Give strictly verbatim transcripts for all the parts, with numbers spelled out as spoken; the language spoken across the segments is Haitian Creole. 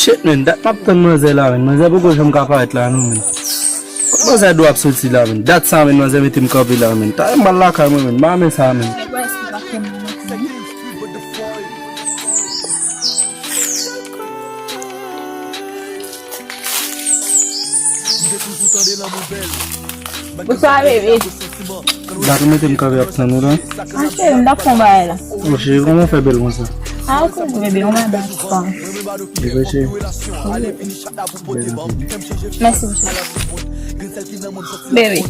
Shit, men, dat m ap tann manzè la, men. Manzè poko janm ka parèt la, non, men. Kot manzè dwe ap soti la, men? Dat sa, men, manzè mete m kanpe la, men. Talè m pral lakay mwen, men. M pa renmen sa, men. Bonswa, bebe. Dat ou mete m kanpe ap tann ou la. A, cheri, m t ap fè yon bagay la. O, cheri, kòman w fè bèl konsa? A, ou konnen, bebe, yon madanm ki fòm. Bebe, cheri. Mèsi, cheri. Bebe.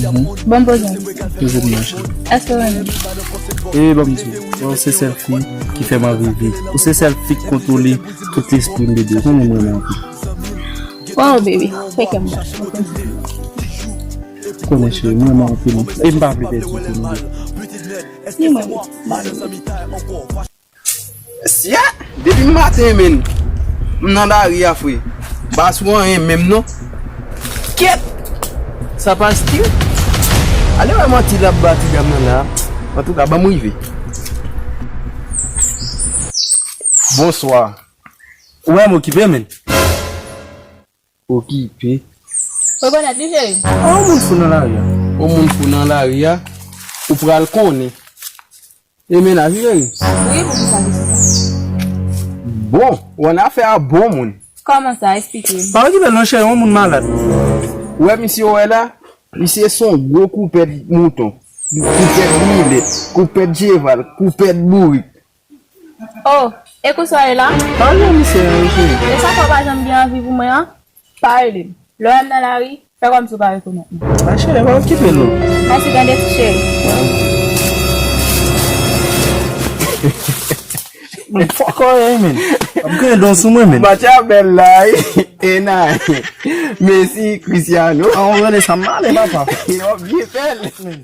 Mhm. Bon, poze m. Poze m, ma cheri. Èske w renmen? E, ban m di w, ou se sèl fi ki fè m anvi viv. Ou se sèl fi ki kontwole tout lespri m, bebe. Ou konnen m renmen anpil. Waw, bebe, fè kè m bat. Konnen cheri, m renmen w anpil. E m pa vle pèdi w tou, non. Ni mwen, bebe. Sya! Depi maten, men, m nan lari a, frè. M pa sou anyen menm, non. Kèt! Sa pa stil? Ale wè manti l ap ba ti dam nan la. Antouka, ban m rive. Bonswa. Ou wè m okipe, men. Okipe. Rekonèt li, cheri. An moun fou nan lari a. Yon moun fou nan lari a. Ou pral konnen. E mennaj ou, cheri? Wi, poukisa li sou sa? Bon, w annafè a bon moun. Kòman sa? Esplike m. Pa okipe l non, cheri, yon moun malad. Ou wè misye w wè la? Misye se yon gwo koupèt mouton. Koupèt milèt, koupèt cheval, koupèt bourik. Oh, e konsa w ye la? Pa rele misye a, wi, cheri. E sa fè w pa janm gen anvi pou mwen an? Pa rele m. Lè w wè m nan lari, fè kòmsi w pa rekonèt mwen. A, cheri, pa okipe l non. Mèsi, tande, ti cheri. Men, fòk ou ye, men. Ap gen don sou mwen, men. Match a bèl la, wi. E nan. Messi, Cristiano. An, ou rele sa m ale, papa. Yo, byen fè l. Men.